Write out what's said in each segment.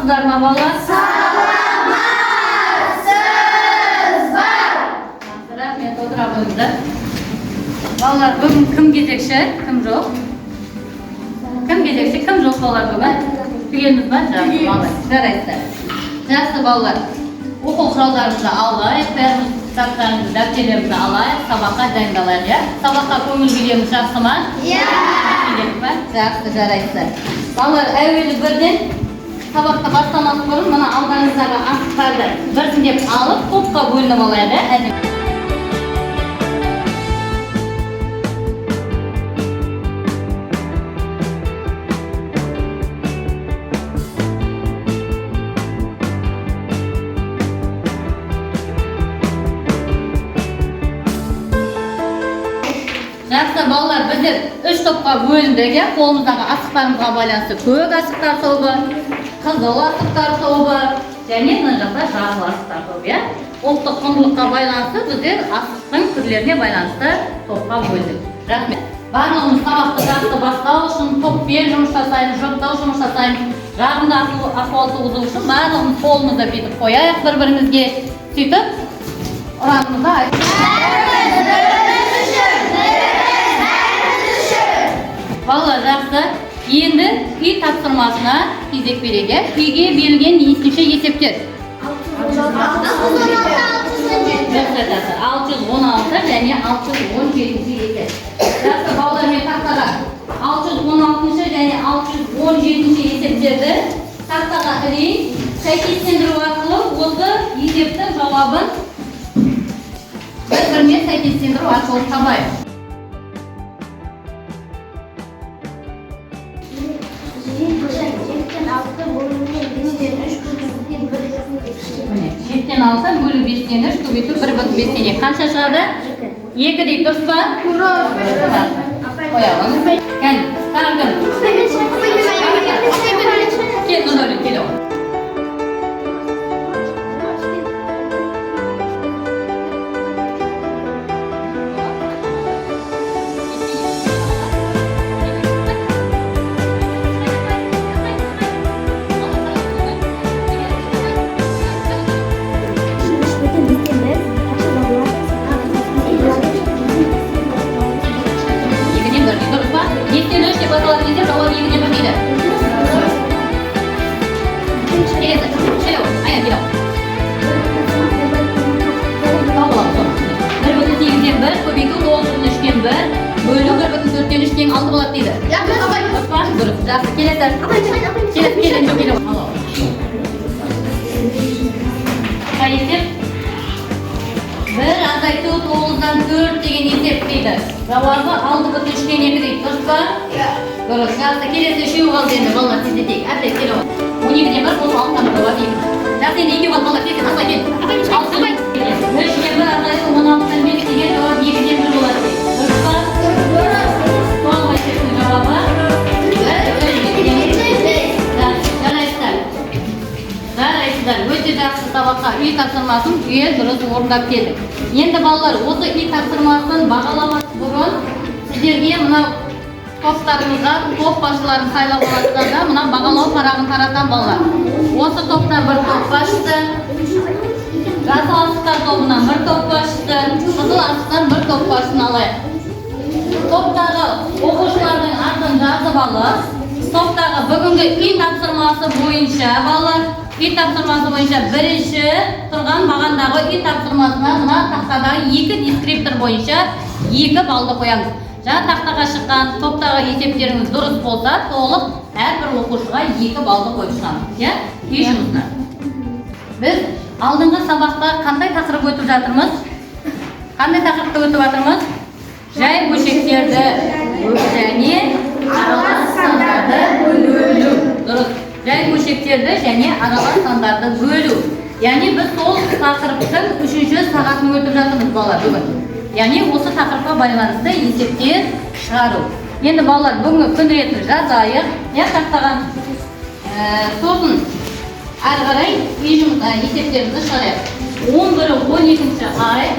Саламатсыздар ма, балалар? Саламатсыз ба? Рахмет, отыра қойыңыздар. Балалар, бүгін кім кезекші, кім жоқ? Кім кезекші, кім жоқ, балалар, бүгін? Түгелміз ба? Жақсы, балалар. Жарайсыздар. Жақсы, балалар. Оқу құралдарымызды алайық, бәріміз кітаптарымызды, дәптерлерімізді алайық, сабаққа дайындалайық, иә? Сабаққа көңіл күйлеріңіз жақсы ма? Иә. Па? Жақсы, жарайсыздар. Балалар, әуелі бірден сабақты бастамас бұрын мына алдарыңыздағы асықтарды біртіндеп алып, топқа бөлініп алайық, иә? Жақсы, балалар, біздер үш топқа бөліндік, иә? Қолымыздағы асықтарымызға байланысты көк асықтар тобы, қызыл асықтар тобы және мына жақта жасыл асықтар тобы, иә? Ұлттық құндылыққа байланысты біздер асықтың түрлеріне байланысты топқа бөлдік. Рахмет. Барлығымыз сабақты жақсы бастау үшін топпен жұмыс жасаймыз, жұптық жұмыс жасаймыз. Жағымды ахуал туғызу үшін барлығымыз қолымызды бүйтіп қояйық бір-бірімізге. Сөйтіп ұранымызды айтып. Балалар, жақсы. Енді үй тапсырмасына кезек берейік, иә? Үйге берілген нешінші есептер? Жақсы, жақсы. 616 және 617 есеп. Жақсы, балалар, мен тақтаға 616 және 617 есептерді тақтаға ілейін. Сәйкестендіру арқылы осы есептің жауабын бір-біріне сәйкестендіру арқылы табайық. Жетіден алты бөлінген бестен үш көбейтілген бір бүтін бестен. Міне, жетіден алты бөлу бестен үш көбейту бір бүтін бестен екі. Қанша шығады? Екі дейді, дұрыс па? Дұрыс. Қоямыз. Кәне, тағы кім? Кел, Нұрдәулет, кел оған. Үш бүтін бестен бір қанша болады? Екіден бір дейді, дұрыс па? Бестен үш деп аталатын кезде жауап екіден бір дейді. Келесі, келе ғой, Аян, келе ғой. Тауып аламыз соны. 1,8-ден 1 көбейту 9,3-тен 1 бөлу 1,4-тен 3 тең алты болады дейді. Дұрыс па? Дұрыс. Жақсы, келесі. Келесі, келесі, жоқ, келе ғой. Алло. Қай есеп? Бір азайту 9-дан 4 деген есеп дейді. Жауабы 6,3-тен 2 дейді. Дұрыс па? Дұрыс. Жақсы, келесі үшеу қалды енді, балалар, тездетейік. Әбден, келе ғой. 12-ден 1 қосу 6-дан 1 болады екі. Жақсы, енді екеу қалды, балалар, тез, асылай, кел. Алты. 3-ке 1 азайту 16-дан 5 деген жауап 2-ден 1 болады дейді. Дұрыс па? Соңғы есептің жауабы бір, үш, жақсы, жарайсыздар. Жарайсыздар, өте жақсы, сабаққа үй тапсырмасын түгел дұрыс орындап келдік. Енді, балалар, осы үй тапсырмасын бағаламас бұрын сіздерге мынау топтарыңызға топ басшыларын сайлап аласыздар да, мына бағалау парағын таратамын, балалар. Осы топтан бір топ басшысы, жасыл асықтар тобынан бір топ басшысы, қызыл асықтан бір топ басшысын алайық. Топтағы оқушылардың атын жазып алып, топтағы бүгінгі үй тапсырмасы бойынша, балалар, үй тапсырмасы бойынша бірінші тұрған бағандағы үй тапсырмасына мына тақтадағы екі дескриптор бойынша екі баллды қоямыз. Жаңа тақтаға шыққан топтағы есептеріңіз дұрыс болса, толық әрбір оқушыға екі баллды қойып шығамыз, иә? Үй жұмысына. Біз алдыңғы сабақта қандай тақырып өтіп жатырмыз? Қандай тақырыпты өтіп жатырмыз? Жай бөлшектерді және аралас сандарды бөлу. Дұрыс. Жай бөлшектерді және аралас сандарды бөлу. Яғни біз сол тақырыптың үшінші сағатын өтіп жатырмыз, балалар, бүгін. Яғни осы тақырыпқа байланысты есептер шығару. Енді, балалар, бүгінгі күн ретін жазайық, иә, тақтаға. Сосын әрі қарай үй жұмыс, есептерімізді шығарайық. 11-і 12 ай.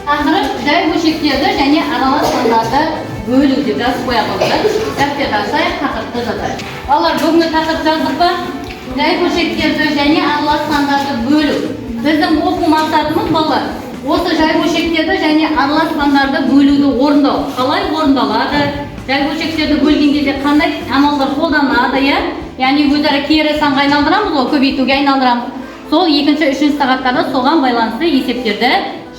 Тақырып Жай бөлшектерді және аралас сандарды бөлу деп жазып қоя қойыңыздар. Дәптерді ашайық, тақырыпты жазайық. Балалар, бүгінгі тақырып жаздық па? Жай бөлшектерді және аралас сандарды бөлу. Біздің оқу мақсатымыз, балалар, осы жай бөлшектерді және аралас сандарды бөлуді орындау. Қалай орындалады? Жай бөлшектерді бөлген кезде қандай амалдар қолданылады, иә? Яғни өзара кері санға айналдырамыз ғой, көбейтуге айналдырамыз. Сол екінші, үшінші сағаттарда соған байланысты есептерді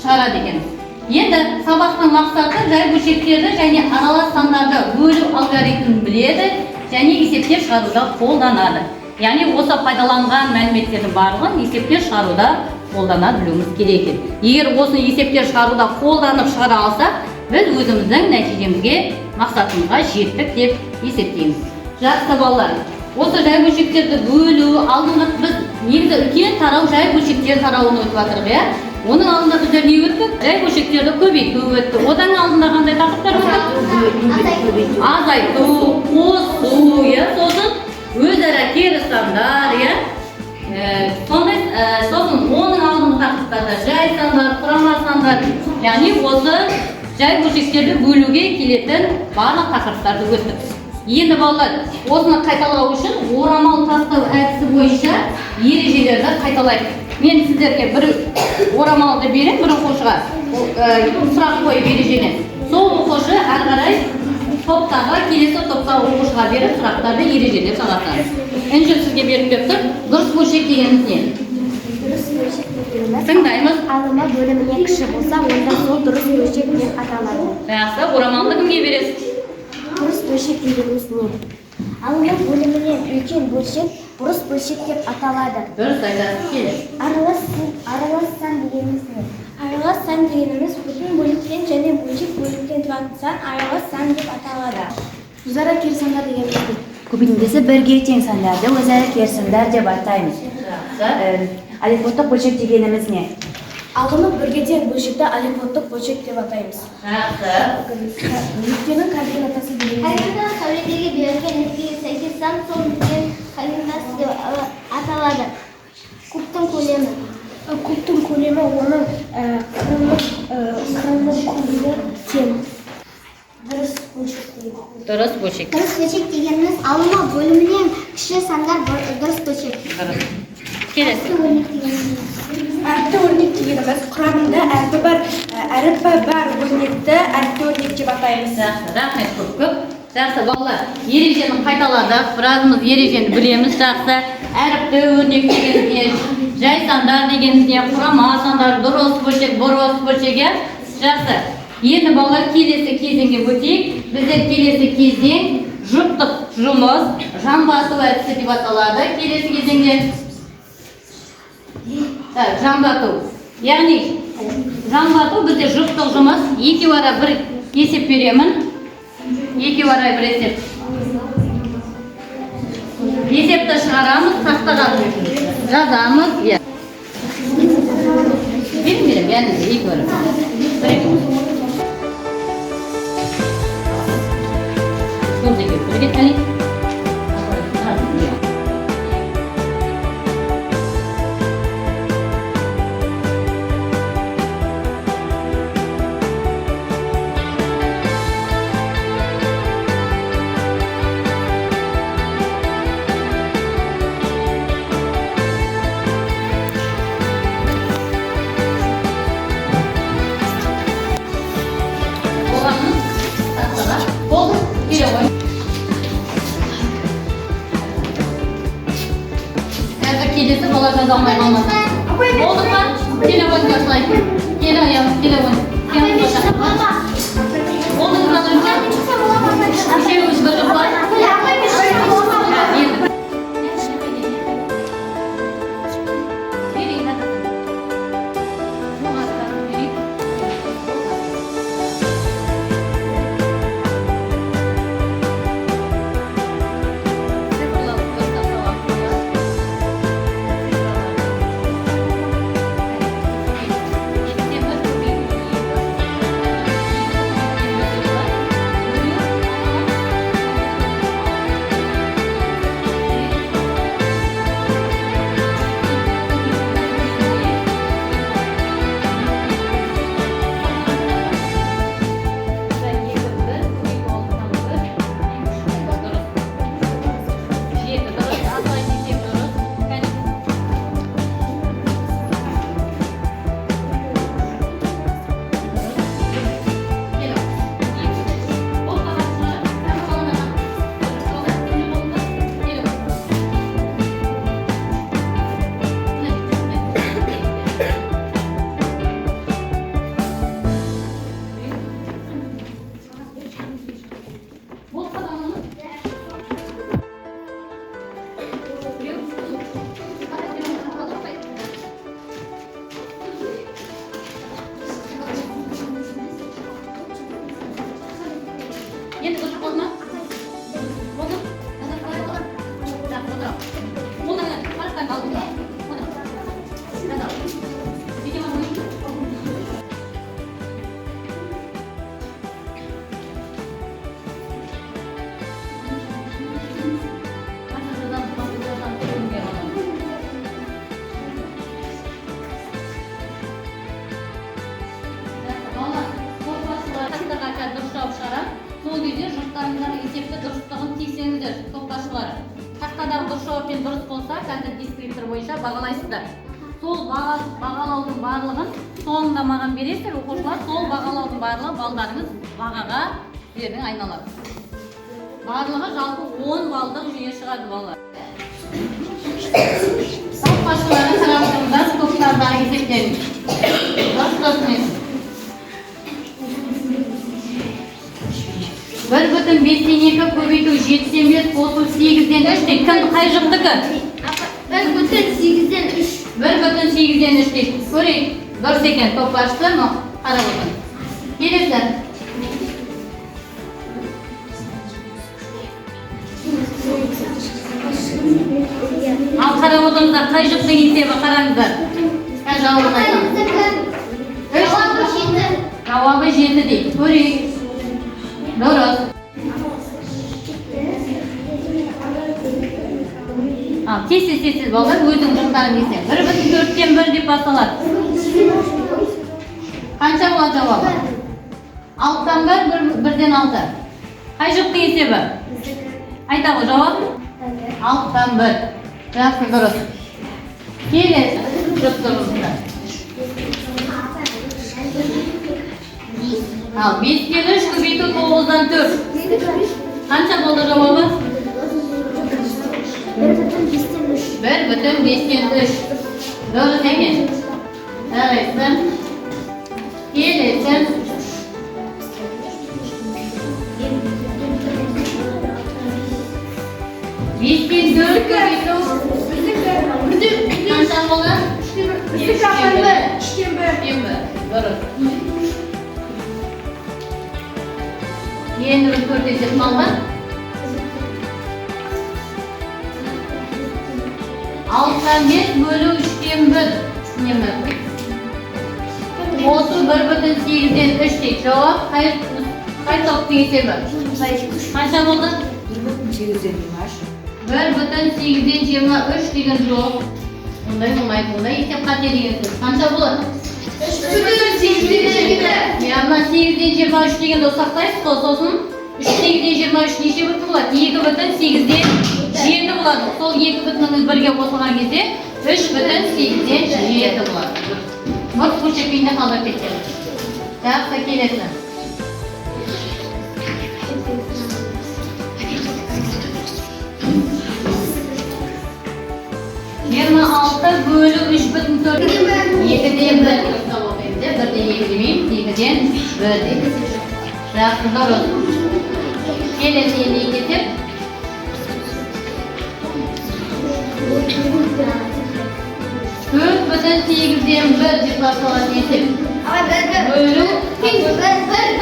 шығарады екенбіз. Енді сабақтың мақсаты: жай бөлшектерді және аралас сандарды бөлу алгоритмін біледі және есептер шығаруда қолданады. Яғни осы пайдаланған мәліметтердің барлығын есептер шығаруда қолдана білуіміз керек екен. Егер осыны есептер шығаруда қолданып шығара алсақ, біз өзіміздің нәтижемізге, мақсатымызға жеттік деп есептейміз. Жақсы, балалар, осы жай бөлшектерді бөлу алдыңғы, біз негізі үлкен тарау, жай бөлшектер тарауын өтіп жатырмық, иә? Оның алдында біздер не өттік? Жай бөлшектерді көбейту өтті. Одан алдында қандай тақырыптар өттік? Азайту, қосу, иә, сосын өзара кері сандар, иә. Сондай, сосын оның алдыңғы тақырыптарда жай сандар, құрама сандар, яғни осы жай бөлшектерді бөлуге келетін барлық тақырыптарды өттік. Енді, балалар, осыны қайталау үшін орамал тастау әдісі бойынша ережелерді қайталайық. Мен сіздерге бір орамалды беремін, бір оқушыға сұрақ қойып ережені, сол оқушы әрі қарай топтағы, келесі топтағы оқушыға беріп, сұрақтарды ережелеп жалғастырамыз. Інжіл, сізге бергім келіп тұр. Дұрыс бөлшек дегеніміз не? Дұрыс бөлшек дегеніміз Тыңдаймыз. алымы бөліміне кіші болса, онда сол дұрыс бөлшек деп аталады. Жақсы. Орамалды кімге бересіз? Бұрыс бөлшек дегеніміз не? Алымы бөлімінен үлкен бөлшек бұрыс бөлшек деп аталады. Дұрыс айтасыз. Келесі. Аралас сан дегеніміз не? Аралас сан дегеніміз бүтін бөліктен және бөлшек бөліктен тұратын сан аралас сан деп аталады. Өзара кері сандар дегеніміз не? Көбейтіндісі бірге тең сандарды өзара кері сандар деп атаймыз. Жақсы. Алифоттық бөлшек дегеніміз не? Алымы бірге тең бөлшекті алифоттық бөлшек деп атаймыз. Жақсы. Нүктенің координатасы дегеніміз не? Координаталы сәуледегі берілген нүктеге сәйкес сан сол нүктенің координатасы деп аталады. Кубтың көлемі. Кубтың көлемі оның қырының кубына тең. Дұрыс бөлшек деген. Дұрыс бөлшек. Дұрыс бөлшек дегеніміз алымы бөлімінен кіші сандар дұрыс бөлшек. Дұрыс. Келесі. Әріпті өрнек дегеніміз. Әріпті өрнек дегеніміз құрамында әріпі бар өрнекті әріпті өрнек деп атаймыз. Жақсы, рахмет көп көп. Жақсы, балалар, ережені қайталадық. Біразымыз ережені білеміз. Жақсы. Әріпті өрнек дегеніміз не? Жай сандар дегеніміз не? Құрама сандар, дұрыс бөлшек, бұрыс бөлшек, иә? Жақсы. Енді, балалар, келесі кезеңге өтейік. Біздер келесі кезең жұптық жұмыс, жамбасу әдісі деп аталады. Келесі кезеңде так, жамбату. Яғни жамбату бізде жұптық жұмыс. Екеу ара бір есеп беремін. Екеу ара бір есеп. Есепті шығарамыз, тақтаға жазамыз. Иә. Берем, берем, бәріңізге екеу ара. Бір екі. Көрді, екеу. Бірге әли. Иә. Болғанын тақтаға. Болды, келе ғой. Қазір келесі бала жаза алмай қалмасын. Болды ма? Келе қойыңыз осылай. Келе, иә, келе қойыңыз. Болды ма? Үшеуіңіз бір жұп. Енді. Берейін, жоғары берейік. Цифрларды дұрыстап саламыз. Екіден бір көбейту екі. Екі көбейту бір бөлу. Есепті дұрыстығын тексеріңіздер, топ басшылары. Тақтадағы дұрыс жауаппен дұрыс болса, қазір дескриптор бойынша бағалайсыздар. Сол бағалаудың барлығын соңында маған бересіздер, оқушылар. Сол бағалаудың барлығы балдарыңыз бағаға сіздердің айналады. Барлығы жалпы 10 балдық жүйе шығады, балалар. Топ басшылары, қарап отырыңдар топтардағы есептерін. Дұрыс, дұрыс емес. 1,2 көбейту 7-ден 5 қосу 8-ден 3 дейді. Кім, қай жұптікі? 1,3. 1,3 дейді. Көрейік. Дұрыс екен, топ басшысы, мынау қарап отыр. Келесі. Ал қарап отырыңыздар, қай жұптың есебі, қараңыздар. Қазір жауабын айтамын. Жауабы 7. Жауабы 7 дейді. Көрейік. Дұрыс. Ал, тез, тез, тез, тез, балалар, өзің жұптарың есеп. 1,1 деп басталады. Қанша болады жауабы? 6-дан 1, 1-ден 6. Қай жұптың есебі? Айта ғой жауап. 6-дан 1. Жақсы, дұрыс. Келесі жұптығымызда. Ал, 5-тен 3 көбейту 9-дан 4. Қанша болды жауабы? 1,3. 1,5 3. Дұрыс екен. Жарайсың. Келесі. 5-тен 4 көбейту. Қанша болды? Біздікі, апай, 1/3. 1/3. Дұрыс. Енді бір төрт есеп қалды. 6-дан 5 бөлу 1/3. Нені? Қосу 1,8 3 дейді. Жауап қай топтың есебі? Қанша болды? 1,23. 1,23 деген жоқ. Ондай болмайды. Ондай есеп қате деген сөз. Қанша болады? 3,7. Иә, мына 8-ден 23 дегенді ұсақтайсыз ғой, сосын 3 8-ден 23 неше бүтін болады? 2,8 7 болады. Сол екі бүтініңіз бірге қосылған кезде 3,8 7 болады. Бір көрсетпейінде қалдырып кеткен. Жақсы, келесі. 26 бөлу 3,4. 2-ден 1. 1-ден 2 демейміз, 2-ден 1 дейміз. Жақсы, дұрыс. Келесі енді екі есеп. 4,8 1 деп басталатын есеп. Бөлу. 1, 1, 1,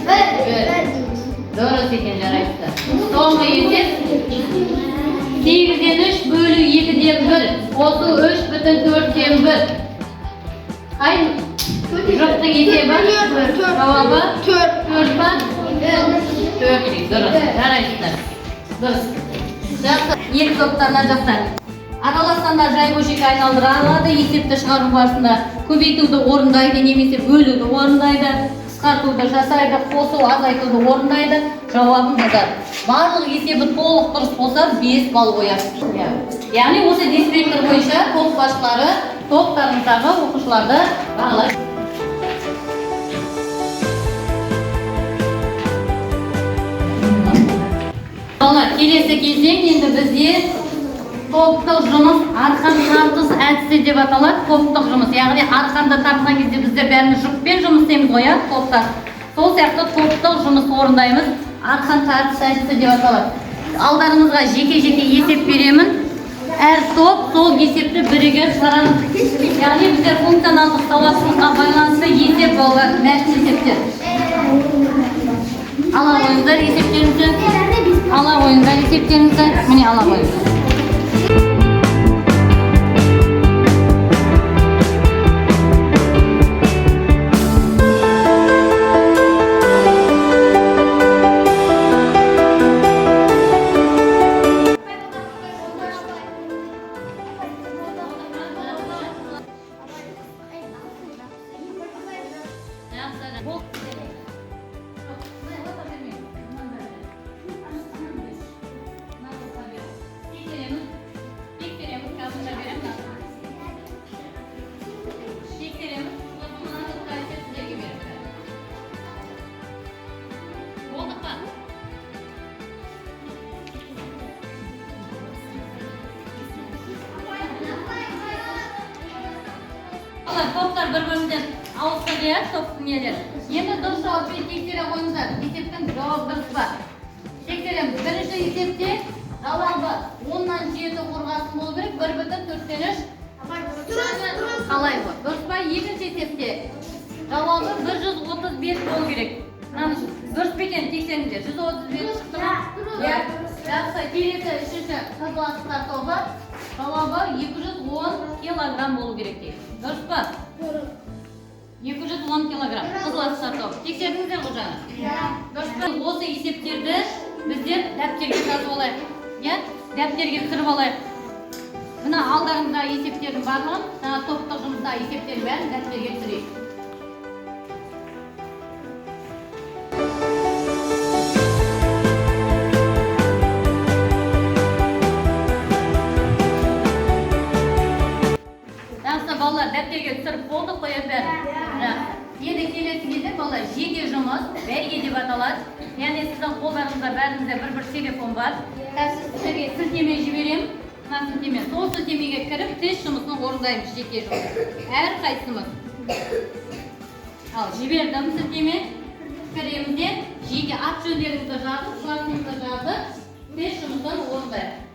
1. Дұрыс екен, жарайсыздар. Соңғы есеп. 8-ден 3 бөлу 2-ден 1 қосу 3,4 1. Қай жұптың есебі? Жауабы? 4. 4 па? 4 дейді. Дұрыс. Жарайсыздар. Дұрыс. Жақсы. Екі топтан мына жақта. Аралас сандар жай бөлшекке айналдыра алады. Есепті шығару барысында көбейтуді орындайды немесе бөлуді орындайды, қысқартуды жасайды, қосу, азайтуды орындайды, жауабын жазады. Барлық есебі толық дұрыс болса, 5 балл қояды. Иә. Яғни осы дескриптор бойынша топ басшылары топтарыңыздағы оқушыларды бағалайды. Балалар, келесі кезең енді бізде топтық жұмыс, арқан тартыс әдісі деп аталады. Топтық жұмыс, яғни арқанды тартқан кезде біздер бәріміз жұппен жұмыс істейміз ғой, иә, топта. Сол сияқты топтық жұмыс орындаймыз, арқан тартыс әдісі деп аталады. Алдарыңызға жеке-жеке есеп беремін. Әр топ сол есепті бірігіп шығарамыз. Яғни біздер функционалдық сауаттылыққа байланысты есеп, балалар, мәтін есептер. Ала қойыңыздар есептеріңізді. Ала қойыңыздар есептеріңізді. Міне, ала қойыңыздар. Топтар бір-бірімізден ауысты иә, топтың иелері. Енді дұрыс жауаппен тексере қойыңыздар. Есептің жауабы дұрыс па? Тексереміз. Бірінші есепте жауабы 10-нан 7 қорғасын болу керек, 1,4-тен 3. Қалай бұл? Дұрыс па? Екінші есепте жауабы 135 болу керек. Мынаны дұрыс па екен тексеріңдер. 135 шықты ма? Иә. Жақсы. Келесі үшінші қызыл асықтар тобы жауабы 210 килограмм болу керек дейді. Дұрыс па? 210 килограмм. Қызыл асықтар тобы. Тексердіңіздер ғой жаңа? Дұрыс па? Осы есептерді біздер дәптерге жазып алайық. Иә? Дәптерге түсіріп алайық. Мына алдарыңыздағы есептердің барлығын, жаңа топтық жұмыстағы есептердің бәрін дәптерге түсірейік. Жақсы, балалар, дәптерге түсіріп болдық қой бәрін. Жақсы. Енді келесі кезде балалар жеке жұмыс, бәйге деп аталады. Яғни сіздің қолдарыңызда бәріңізде бір-бір телефон бар. Қазір сіздерге сілтеме жіберемін. Мына сілтеме. Сол сілтемеге кіріп тест жұмысын орындаймыз, жеке жұмыс. Әрқайсымыз. Ал, жібердім сілтеме. Кіреміз де жеке ат жөндеріңізді жазып, классыңызды жазып, тест жұмысын орындайық.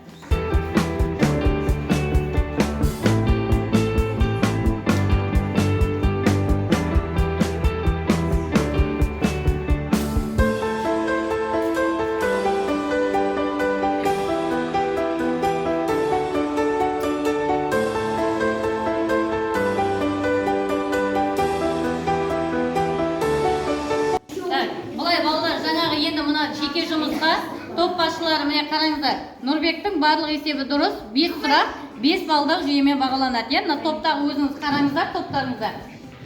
Так, былай балалар, жаңағы енді мына жеке жұмысқа топ басшылары міне қараңыздар. Нұрбектің барлық есебі дұрыс, 5 сұрақ, 5 балдық жүйемен бағаланады. Иә, мына топтағы өзіңіз қараңыздар, топтарыңызда.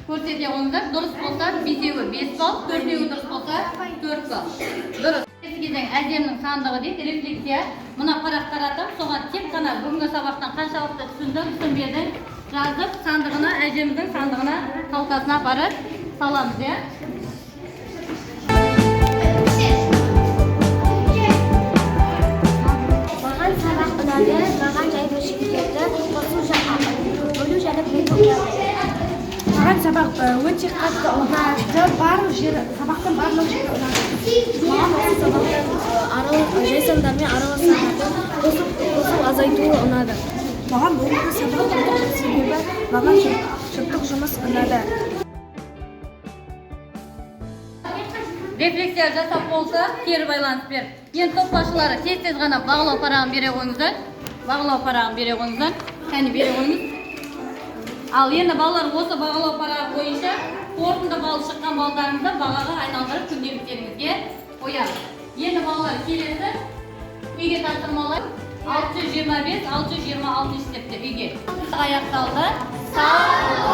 Көрсете қойыңыздар, дұрыс болса 5-еуі 5 балл, 4-еуі дұрыс болса 4 балл. Дұрыс. Келесі кезең әжемнің сандығы дейді, рефлексия. Мына парақ таратып, соған тек қана бүгінгі сабақтан қаншалықты түсіндің, түсінбедің жазып, сандығына, әжеміздің сандығына, қалтасына апарып саламыз, иә? Маған сабақ ұнады, маған жай бөлшектерді қосу, бөлу және көбейту ұнады. Маған сабақ өте қатты ұнады. Барлық жері, сабақтың барлық жері ұнады. Маған осы сабақтан жай сандармен аралас сандарды қосу, азайтуы ұнады. Маған бүгінгі сабақ ұнады, себебі маған жұптық жұмыс ұнады. Рефлексия жасап болса, кері байланыс бер. Енді топ басшылары тез-тез ғана бағалау парағын бере қойыңыздар. Бағалау парағын бере қойыңыздар. Кәне бере қойыңыз. Ал енді балалар осы бағалау парағы бойынша қорытынды балл шыққан балдарыңызды бағаға айналдырып күнделіктеріңізге қоямыз. Енді балалар келесі үйге тапсырмалар 625, 626 есепте үйге. Аяқталды. Сау